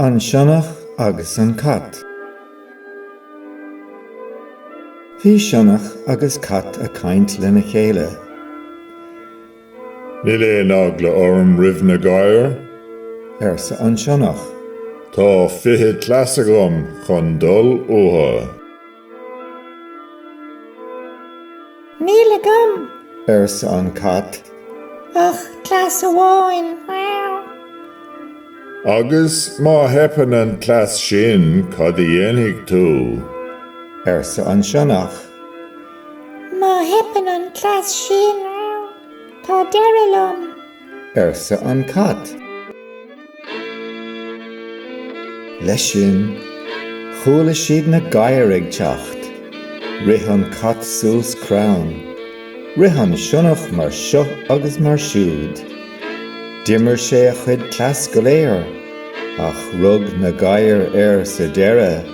An Sionnach agus an Cat. Bhí sionnach agus cat a' caint lena chéile. Níl aon eagla orm roimh na gadhair, arsa an sionnach. Tá 20 cleas agam chun dul uathu. Níl agam! arsa an cat. Ach cleas amháin. Agus má theipeann an cleas sin cad a dhéanfaidh tú? arsa an sionnach. Má theipeann an cleas sin, tá deireadh liom. arsa an cat. Leis sin, chuala siad na gadhair ag teacht. Rith an cat suas crann. Rith an sionnach mar seo agus mar siúd. D'imir sé a chuid cleas go léir, ach rug na gadhair air sa deireadh.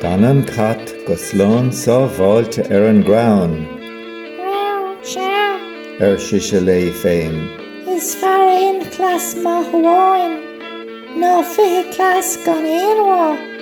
D'fhan an cat go slán sábháilte ar an gcrann. Sea. ar sise léi féin. Is fearr aon chleas maith amháin ná 20 cleas gan aon mhaith.